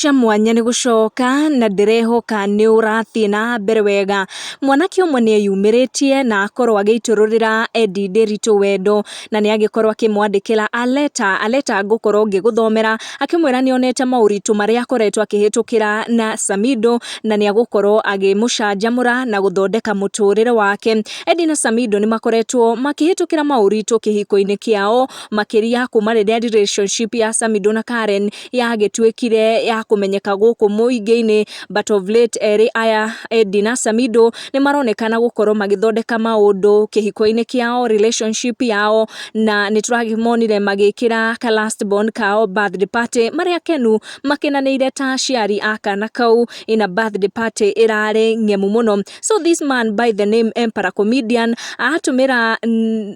Cia mwanya nĩ gũcoka na ndĩrehoka nĩ ũrathiĩ na mbere wega. Mwanake ũmwe nĩ eyumĩrĩtie na akorwo agĩitũrũrĩra Eddie Ndiritu wendo na nĩ agĩkorwo akĩmwandĩkĩra a letter, a letter ngũkorwo ngĩgũthomera akĩmwĩra nĩ onete maũritũ marĩa akoretwo akĩhĩtũkĩra na Samido na nĩ agũkorwo akĩmũcanjamũra na gũthondeka mũtũrĩre wake. Eddie na Samido nĩ makoretwo makĩhĩtũkĩra maũritũ kĩhiko-inĩ kĩao makĩria kuma rĩrĩa relationship ya Samido na Karen yagĩtuĩkire ya kũmenyeka gũkũ mũingĩ-inĩ, but of late erĩ aya Eddie na Samido nĩ maronekana gũkorwo magĩthondeka maũndũ kĩhiko-inĩ kĩao, relationship yao, na nĩ tũramonire magĩkĩra ka last born kao birthday party marĩ akenu makenanĩire ta aciari a kana kau in a birthday party ĩrarĩ ng'emu mũno. So this man by the name Emperor Comedian atũmĩra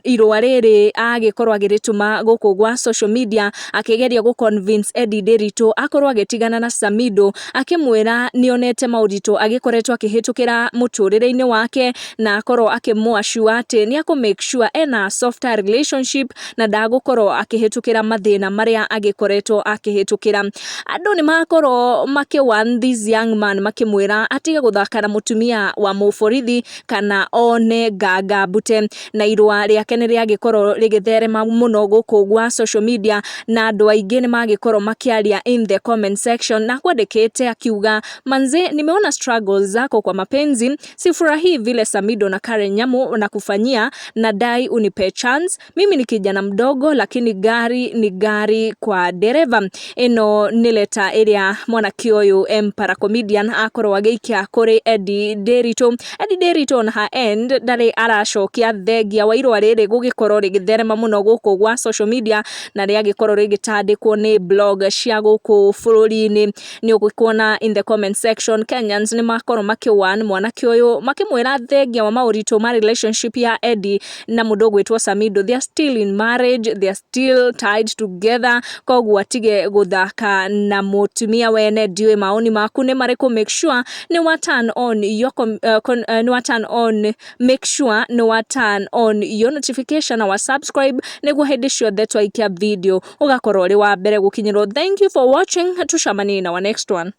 irũa rĩrĩ agĩkorwo agĩrĩtũma gũkũ gwa social media akĩgeria gũ convince Eddie Ndiritu akorwo agĩtigana na Samido, akĩmwĩra nĩonete maũritũ agĩkoretwo akĩhĩtũkĩra mũtũrĩre-inĩ wake na akorwo akĩmũ assure atĩ nĩ akũ make sure ena softer relationship na ndagũkorwo akĩhĩtũkĩra mathĩna marĩa agĩkoretwo akĩhĩtũkĩra. Andũ nĩ makorwo makĩ warn this young man makĩmwĩra atige gũthaka na mũtumia wa mũborithi kana one nganga mbute, na irũa rĩake nĩ rĩagĩkorwo rĩgĩtherema mũno gũkũ gwa social media na andũ aingĩ nĩ magĩkorwo makĩaria in the comment section, na kwandĩkĩte akiuga, "Manze, nimeona struggles zako kwa mapenzi, sifurahii vile Samido na Karen Nyamu na kufanyia, nadai unipe chance. Mimi ni kijana mdogo lakini gari ni gari kwa dereva." Ĩno nĩ letter ĩrĩa mwanake ũyũ Emperor Comedian akorwo agĩikia kũrĩ Eddie Ndiritu. Eddie Ndiritu on her end ndarĩ aracokia thengia wa irũa rĩrĩ gũgĩkorwo rĩgĩtherema mũno gũkũ gwa social media na rĩagĩkorwo rĩgĩtandĩkwo nĩ blog cia gũkũ bũrũri-inĩ. Nĩ ũgũkuona in the comment section Kenyans nĩ makorwo makĩ mwanake ũyũ makĩmwĩra thengia wa maũritũ ma relationship ya Eddie na mũndũ ũgwĩtwo Samido, they are still in marriage, they are still tied together, koguo atige gũthaka na mũtumia wene. Ndiũĩ maoni maku nĩ marĩkũ. Make sure nĩ wa turn on your com, con, nĩ wa turn on, make sure nĩ wa turn on your notification na wa subscribe nĩguo hĩndĩ ciothe twaikia video ũgakorwo ũrĩ wa mbere gũkinyĩrwo. Thank you for watching, tucemanie in our next one.